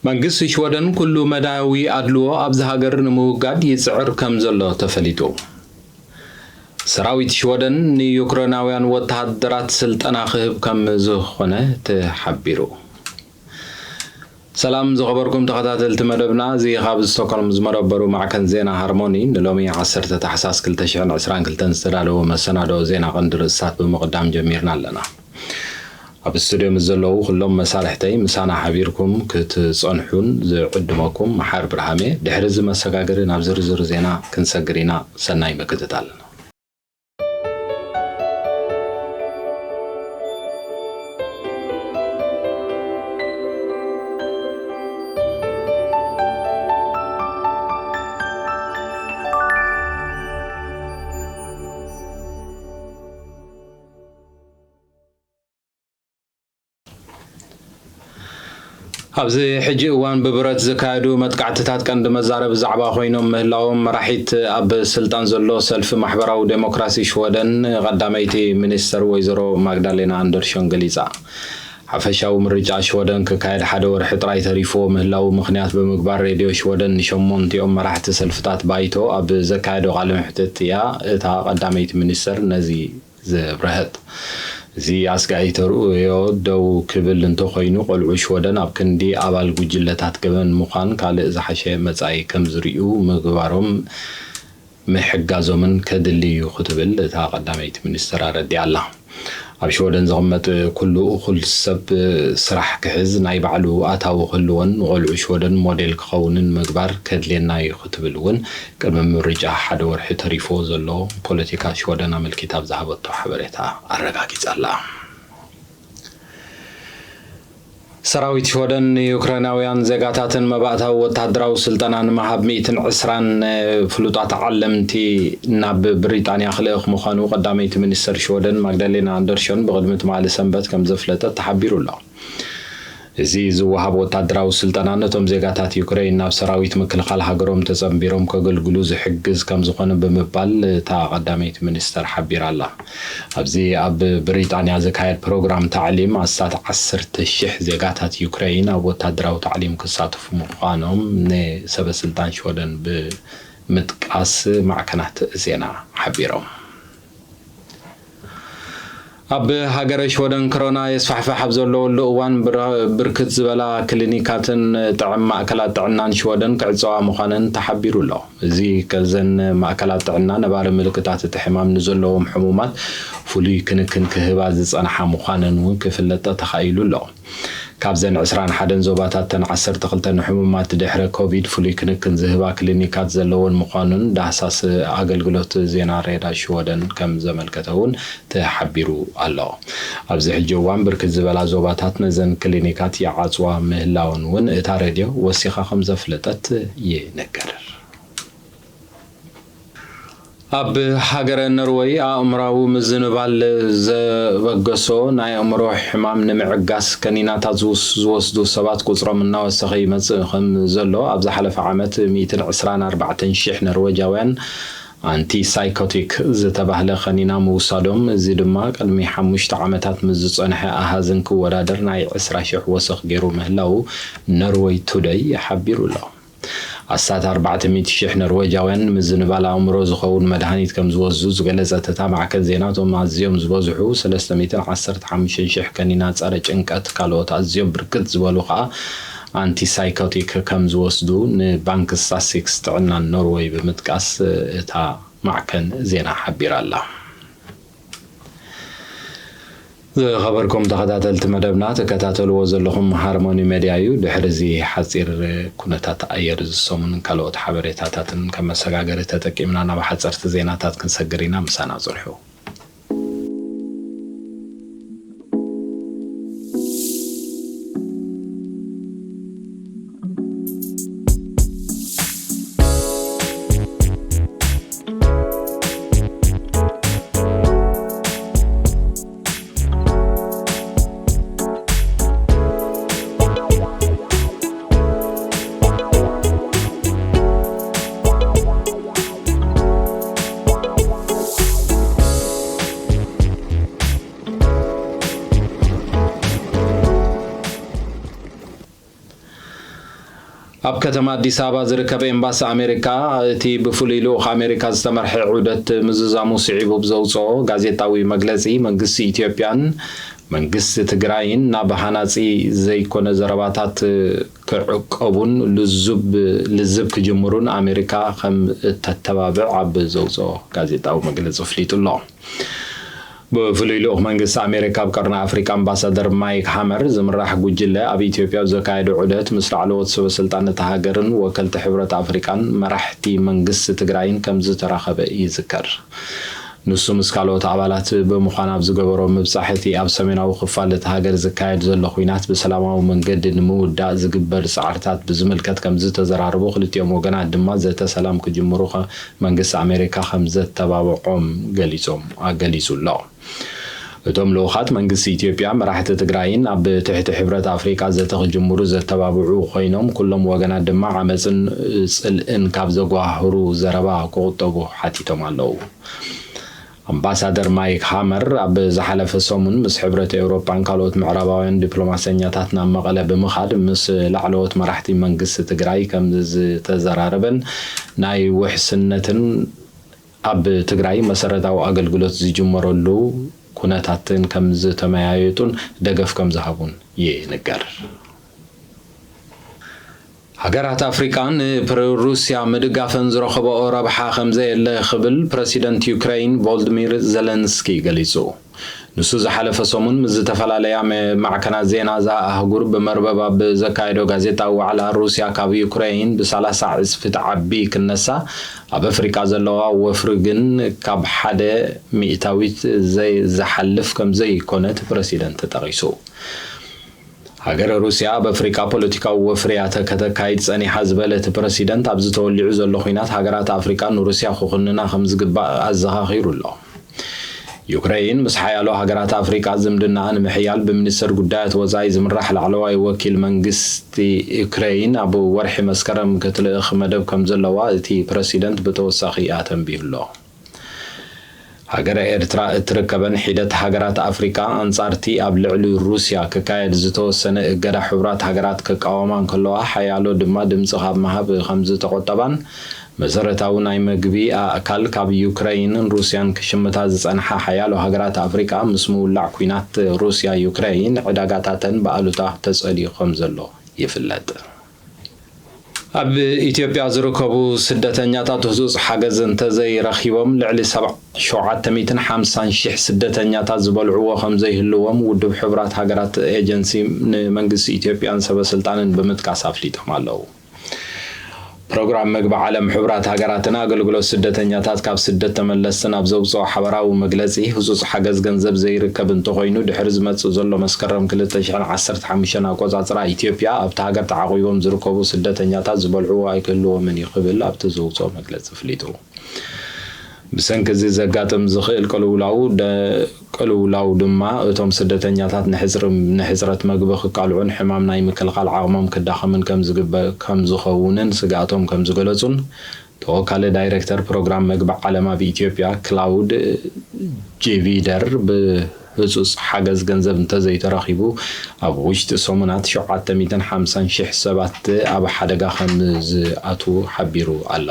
መንግስቲ ሽወደን ኩሉ መዳያዊ ኣድልዎ ኣብዚ ሃገር ንምውጋድ ይጽዕር ከም ዘሎ ተፈሊጡ። ሰራዊት ሽወደን ንዩክሬናውያን ወተሃደራት ስልጠና ክህብ ከም ዝኾነ ተሓቢሩ። ሰላም ዝኸበርኩም ተኸታተልቲ መደብና፣ እዚ ካብ ስቶክሆልም ዝመደበሩ ማዕከን ዜና ሃርሞኒ ንሎሚ ዓሰርተ ታሕሳስ ክልተ ሽሕን ዕስራን ክልተን ዝተዳለወ መሰናዶ ዜና ቀንዲ ርእስታት ብምቕዳም ጀሚርና ኣለና። ኣብ ስቱድዮ ምስ ዘለዉ ኩሎም መሳርሕተይ ምሳና ሓቢርኩም ክትጸንሑን ዝዕድመኩም መሓር ብርሃሜ። ድሕሪ እዚ መሰጋገሪ ናብ ዝርዝር ዜና ክንሰግር ኢና። ሰናይ ምክትታል። ኣብዚ ሕጂ እዋን ብብረት ዝካየዱ መጥቃዕትታት ቀንዲ መዛረቢ ዛዕባ ኮይኖም ምህላዎም መራሒት ኣብ ስልጣን ዘሎ ሰልፊ ማሕበራዊ ዴሞክራሲ ሽወደን ቀዳመይቲ ሚኒስተር ወይዘሮ ማግዳሌና ኣንደርሾን ገሊጻ። ሓፈሻዊ ምርጫ ሽወደን ክካየድ ሓደ ወርሒ ጥራይ ተሪፍዎ ምህላዉ ምኽንያት ብምግባር፣ ሬድዮ ሽወደን ንሸሞንቲኦም መራሕቲ ሰልፍታት ባይቶ ኣብ ዘካየዶ ቃለ መሕትት እያ እታ ቀዳመይቲ ሚኒስተር ነዚ ዘብረሀት። እዚ ኣስጋኢ ተርእዮ ደው ክብል እንተኾይኑ፣ ቆልዑ ሽወደን ኣብ ክንዲ ኣባል ጉጅለታት ገበን ምዃን ካልእ ዝሓሸ መጻኢ ከም ዝርእዩ ምግባሮም ምሕጋዞምን ከድሊ እዩ ክትብል እታ ቀዳመይቲ ሚኒስትር ኣረዲኣ ኣላ። ኣብ ሽወደን ዝቕመጥ ኩሉ እኹል ሰብ ስራሕ ክሕዝ፣ ናይ ባዕሉ ኣታዊ ክህልዎን ንቖልዑ ሽወደን ሞዴል ክኸውንን ምግባር ከድልየና እዩ ክትብል እውን ቅድሚ ምርጫ ሓደ ወርሒ ተሪፍዎ ዘሎ ፖለቲካ ሽወደን ኣመልኪታ ኣብ ዝሃበቶ ሓበሬታ ኣረጋጊጻ ኣላ። ሰራዊት ሽወደን ንዩክሬናውያን ዜጋታትን መባእታዊ ወተሃደራዊ ስልጠና ንምሃብ ሚእትን ዕስራን ፍሉጣት ዓለምቲ ናብ ብሪጣንያ ክልእኽ ምዃኑ ቀዳመይቲ ሚኒስተር ሽወደን ማግዳሌና ኣንደርሾን ብቕድሚ ትማሊ ሰንበት ከም ዘፍለጠት ተሓቢሩ ኣሎ። እዚ ዝወሃብ ወታደራዊ ስልጠና ነቶም ዜጋታት ዩክረይን ናብ ሰራዊት ምክልኻል ሃገሮም ተጸንቢሮም ከገልግሉ ዝሕግዝ ከም ዝኾነ ብምባል እታ ቀዳመይቲ ሚኒስተር ሓቢራ ኣላ። ኣብዚ ኣብ ብሪጣንያ ዝካየድ ፕሮግራም ታዕሊም ኣስታት ዓሰርተ ሽሕ ዜጋታት ዩክረይን ኣብ ወታደራዊ ታዕሊም ክሳተፉ ምዃኖም ንሰበ ስልጣን ሽወደን ብምጥቃስ ማዕከናት ዜና ሓቢሮም። ኣብ ሃገረ ሽወደን ክሮና የስፋሕፍሕ ኣብ ዘለወሉ እዋን ብር-፣ ብርክት ዝበላ ክሊኒካትን ጥዕም ማእከላት ጥዕናን ሽወደን ክዕጸዋ ምዃነን ተሓቢሩ ኣሎ። እዚ ከዘን ማእከላት ጥዕና ነባሪ ምልክታት እቲ ሕማም ንዘለዎም ሕሙማት ፍሉይ ክንክን ክህባ ዝጸንሓ ምዃነን እውን ክፍለጥ ተኻኢሉ ኣሎ። ካብዘን ዕስራን ሓደን ዞባታት፣ እተን ዓሰርተ ክልተ ንሕሙማት ድሕረ ኮቪድ ፍሉይ ክንክን ዝህባ ክሊኒካት ዘለወን ምዃኑን ዳህሳስ ኣገልግሎት ዜና ሬዳ ሽወደን ከም ዘመልከተ እውን ተሓቢሩ ኣሎ። ኣብዚ ሕጂ እዋን ብርክት ዝበላ ዞባታት ነዘን ክሊኒካት ይዓጽዋ ምህላወን እውን እታ ሬድዮ ወሲኻ ከም ዘፍለጠት ይንገር። ኣብ ሃገረ ኖርወይ ኣእምራዊ ምዝንባል ዘበገሶ ናይ ኣእምሮ ሕማም ንምዕጋስ ከኒናታት ዝውስ-፣ ዝወስዱ ሰባት ቁጽሮም እናወሰኸ ይመጽእ ከም ዘሎ፣ ኣብ ዝሓለፈ ዓመት ሚእትን ዕስራን ኣርባዕተን ሽሕ ኖርወጃውያን ኣንቲሳይኮቲክ ዝተባህለ ከኒና ምውሳዶም፣ እዚ ድማ ቅድሚ ሓሙሽተ ዓመታት ምስ ዝጸንሐ ኣሃዝን ክወዳደር ናይ ዕስራ ሽሕ ወሰኽ ገይሩ ምህላዉ ኖርወይ ቱደይ ሓቢሩ ኣሎ። ኣስታት ኣርባዕተ ሚእቲ ሽሕ ኖርወጃውያን ንምዝንባል ኣእምሮ ዝኸውን መድሃኒት ከም ዝወስዱ ዝገለጸት እታ ማዕከን ዜና፣ እቶም ኣዝዮም ዝበዝሑ ሰለስተ ሚእትን ዓሰርተ ሓሙሽተን ሽሕ ከኒና ጸረ ጭንቀት፣ ካልኦት ኣዝዮም ብርክት ዝበሉ ከኣ ኣንቲሳይኮቲክ ከም ዝወስዱ ንባንክ ሳሴክስ ጥዕና ኖርወይ ብምጥቃስ እታ ማዕከን ዜና ሓቢራ ኣላ። ዝኸበርኩም ተኸታተልቲ መደብና፣ ትከታተልዎ ዘለኹም ሃርሞኒ ሜድያ እዩ። ድሕሪ እዚ ሓጺር ኩነታት ኣየር ዝሰሙን ካልኦት ሓበሬታታትን ከም መሰጋገሪ ተጠቂምና ናብ ሓጸርቲ ዜናታት ክንሰግር ኢና። ምሳና ጽንሑ። ኣብ ከተማ ኣዲስ ኣበባ ዝርከብ ኤምባሲ ኣሜሪካ፣ እቲ ብፍሉይ ልኡኽ ኣሜሪካ ዝተመርሐ ዑደት ምዝዛሙ ስዒቡ ብዘውፅኦ ጋዜጣዊ መግለፂ፣ መንግስቲ ኢትዮጵያን መንግስቲ ትግራይን ናብ ሃናፂ ዘይኮነ ዘረባታት ክዕቀቡን ልዙብ ልዝብ ክጅምሩን ኣሜሪካ ከም እተተባብዕ ኣብ ዘውፅኦ ጋዜጣዊ መግለፂ ኣፍሊጡ ኣሎ። ብፍሉይ ልኡኽ መንግስቲ ኣሜሪካ ኣብ ቀርኒ ኣፍሪካ ኣምባሳደር ማይክ ሃመር ዝምራሕ ጉጅለ ኣብ ኢትዮጵያ ኣብ ዘካየዶ ዑደት ምስ ላዕለዎት ሰበ ስልጣን እታ ሃገርን ወከልቲ ሕብረት ኣፍሪካን መራሕቲ መንግስቲ ትግራይን ከም ዝተራኸበ ይዝከር። ንሱ ምስ ካልኦት ኣባላት ብምዃን ኣብ ዝገበሮ ምብጻሕ፣ እቲ ኣብ ሰሜናዊ ክፋል እታ ሃገር ዝካየድ ዘሎ ኲናት ብሰላማዊ መንገዲ ንምውዳእ ዝግበር ጻዕርታት ብዝምልከት ከም ዝተዘራረቡ፣ ክልቲኦም ወገናት ድማ ዘተ ሰላም ክጅምሩ ከ-፣ መንግስቲ ኣሜሪካ ከም ዘተባብዖም ገሊጾም፣ ኣገሊጹ ኣሎ። እቶም ልኡኻት መንግስቲ ኢትዮጵያ፣ መራሕቲ ትግራይን ኣብ ትሕቲ ሕብረት ኣፍሪቃ ዘተ ክጅምሩ ዘተባብዑ ኮይኖም፣ ኩሎም ወገናት ድማ ዓመፅን ፅልእን ካብ ዘጓህሩ ዘረባ ክቑጠቡ ሓቲቶም ኣለዉ። ኣምባሳደር ማይክ ሃመር ኣብ ዝሓለፈ ሰሙን ምስ ሕብረት ኤውሮጳን ካልኦት ምዕራባውያን ዲፕሎማሰኛታት ናብ መቐለ ብምኻድ ምስ ላዕለዎት መራሕቲ መንግስቲ ትግራይ ከም ዝተዘራረበን ናይ ውሕስነትን ኣብ ትግራይ መሰረታዊ ኣገልግሎት ዝጅመረሉ ኩነታትን ከም ዝተመያየጡን ደገፍ ከም ዝሃቡን ይንገር። ሃገራት ኣፍሪቃ ንፕረ-፣ ሩስያ ምድጋፈን ዝረኸበኦ ረብሓ ከም ዘየለ ክብል ፕረሲደንት ዩክረይን ቮልድሚር ዘለንስኪ ገሊጹ። ንሱ ዝሓለፈ ሰሙን ምስ ዝተፈላለያ መ-፣ ማዕከናት ዜና እዛ ኣህጉር ብመርበብ ኣብ ዘካየዶ ጋዜጣዊ ዋዕላ፣ ሩስያ ካብ ዩክረይን ብሰላሳ ዕጽፊ ትዓቢ ክነሳ፣ ኣብ ኣፍሪቃ ዘለዋ ወፍሪ ግን ካብ ሓደ ሚእታዊት ዘይ-፣ ዝሓልፍ ከም ዘይኮነ እቲ ፕረሲደንት ጠቒሱ። ሃገረ ሩስያ ኣብ ኣፍሪቃ ፖለቲካዊ ወፍርያተ ከተካይድ ጸኒሓ ዝበለ እቲ ፕረሲደንት፣ ኣብዚ ተወሊዑ ዘሎ ኲናት ሃገራት ኣፍሪቃ ንሩስያ ክኹንና ከም ዝግባእ ኣዘኻኺሩ ኣሎ። ዩክረይን ምስ ሓያሎ ሃገራት ኣፍሪቃ ዝምድናኣ ንምሕያል ብሚኒስተር ጉዳያት ወጻኢ ዝምራሕ ላዕለዋይ ወኪል መንግስቲ ዩክረይን ኣብ ወርሒ መስከረም ክትልእኽ መደብ ከም ዘለዋ እቲ ፕረሲደንት ብተወሳኺ ኣተንቢሁ ኣሎ። ሃገረ ኤርትራ እትርከበን ሒደት ሃገራት ኣፍሪቃ ኣንጻርቲ ኣብ ልዕሊ ሩስያ ክካየድ ዝተወሰነ እገዳ ሕቡራት ሃገራት ክቃወማ እንከለዋ፣ ሓያሎ ድማ ድምጺ ካብ ምሃብ ከም ዝተቆጠባን፣ መሰረታዊ ናይ መግቢ ኣእካል ካብ ዩክረይንን ሩስያን ክሽምታ ዝጸንሓ ሓያሎ ሃገራት ኣፍሪቃ፣ ምስ ምውላዕ ኲናት ሩስያ ዩክረይን ዕዳጋታተን ብኣሉታ ተጸልዩ ከም ዘሎ ይፍለጥ። ኣብ ኢትዮጵያ ዝርከቡ ስደተኛታት ህጹጽ ሓገዝ እንተዘይረኺቦም፣ ልዕሊ ሰብዓ፣ ሸውዓተ ሚእትን ሓምሳን ሺሕ ስደተኛታት ዝበልዕዎ ከም ዘይህልዎም ውድብ ሕቡራት ሃገራት ኤጀንሲ ንመንግስቲ ኢትዮጵያን ሰበ ስልጣንን ብምጥቃስ ኣፍሊጦም ኣለዉ። ፕሮግራም መግቢ ዓለም፣ ሕቡራት ሃገራትን ኣገልግሎት ስደተኛታት ካብ ስደት ተመለስትን ኣብ ዘውፅኦ ሓበራዊ መግለፂ፣ ህጹጽ ሓገዝ ገንዘብ ዘይርከብ እንተኾይኑ፣ ድሕሪ ዝመጽእ ዘሎ መስከረም ክልተ ሽሕን ዓሰርተ ሓሙሽተን ኣቆጻጽራ ኢትዮጵያ፣ ኣብታ ሃገር ተዓቑቦም ዝርከቡ ስደተኛታት ዝበልዕዎ ኣይክህልዎምን እዩ ክብል ኣብቲ ዘውፅኦ መግለፂ ኣፍሊጡ። ብሰንኪ እዚ ዘጋጥም ዝኽእል ቅልውላው ደ-፣ ቅልውላው ድማ እቶም ስደተኛታት ንሕጽር-፣ ንሕጽረት መግቢ ክቃልዑን ሕማም ናይ ምክልኻል ዓቕሞም ክዳኸምን ከም ዝግበ-፣ ከም ዝኸውንን ስግኣቶም ከም ዝገለጹን ተወካሊ ዳይሬክተር ፕሮግራም መግቢ ዓለም ኣብ ኢትዮጵያ ክላውድ ጂቪደር ብህጹጽ ሓገዝ ገንዘብ እንተዘይተረኺቡ ኣብ ውሽጢ ሰሙናት ሸውዓተ ሚእትን ሓምሳን ሺሕ ሰባት ኣብ ሓደጋ ከም ዝኣትዉ ሓቢሩ ኣሎ።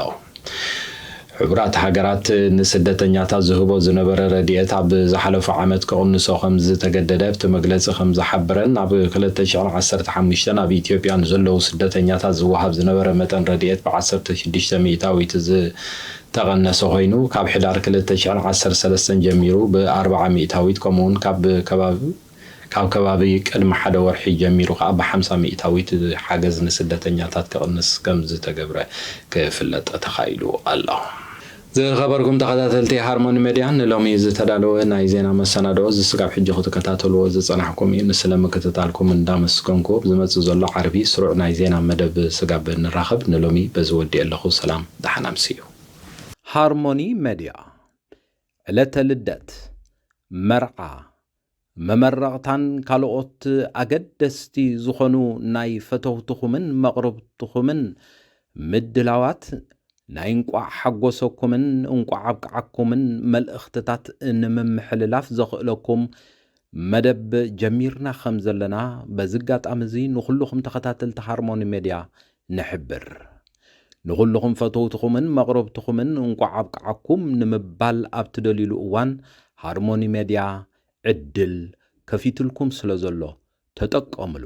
ሕቡራት ሃገራት ንስደተኛታት ዝህቦ ዝነበረ ረድኤት ኣብ ዝሓለፈ ዓመት ክቕንሶ ከም ዝተገደደ ኣብቲ መግለጺ ከም ዝሓበረን፣ ኣብ ክልተ ሽሕን ዓሰርተ ሓሙሽተን ኣብ ኢትዮጵያ ንዘለዉ ስደተኛታት ዝወሃብ ዝነበረ መጠን ረድኤት ብዓሰርተ ሽዱሽተ ሚእታዊት ዝተቐነሰ ኮይኑ፣ ካብ ሕዳር ክልተ ሽሕን ዓሰርተ ሰለስተን ጀሚሩ ብኣርብዓ ሚእታዊት፣ ከምኡውን ካብ ከባቢ ካብ ከባቢ ቅድሚ ሓደ ወርሒ ጀሚሩ ከኣ ብሓምሳ ሚእታዊት ሓገዝ ንስደተኛታት ክቕንስ ከም ዝተገብረ ክፍለጥ ተኻኢሉ ኣሎ። ዝኸበርኩም ተኸታተልቲ ሃርሞኒ ሜድያ፣ ንሎሚ ዝተዳለወ ናይ ዜና መሰናድኦ እዚ ስጋብ ሕጂ ክትከታተልዎ ዝጸናሕኩም እዩ። ንስለ ምክትታልኩም እንዳመስገንኩ፣ ኣብ ዝመጽእ ዘሎ ዓርቢ ስሩዕ ናይ ዜና መደብ ስጋብ ንራኸብ፣ ንሎሚ በዚ ወዲኤ ኣለኹ። ሰላም፣ ደሓን ኣምስዩ። ሃርሞኒ ሜድያ፣ ዕለተ ልደት፣ መርዓ፣ መመረቕታን ካልኦት ኣገደስቲ ዝኾኑ ናይ ፈተውትኹምን መቕርብትኹምን ምድላዋት ናይ እንቋዕ ሓጎሰኩምን እንቋዕ ኣብቅዓኩምን መልእኽትታት ንምምሕልላፍ ዘኽእለኩም መደብ ጀሚርና ከም ዘለና በዚ ኣጋጣሚ እዚ ንኹልኹም ተኸታተልቲ ሃርሞኒ ሜድያ ንሕብር። ንኹልኹም ፈተውትኹምን መቕረብትኹምን እንቋዕ ኣብቅዓኩም ንምባል ኣብ ትደልዩሉ እዋን፣ ሃርሞኒ ሜድያ ዕድል ከፊትልኩም ስለ ዘሎ ተጠቀምሉ።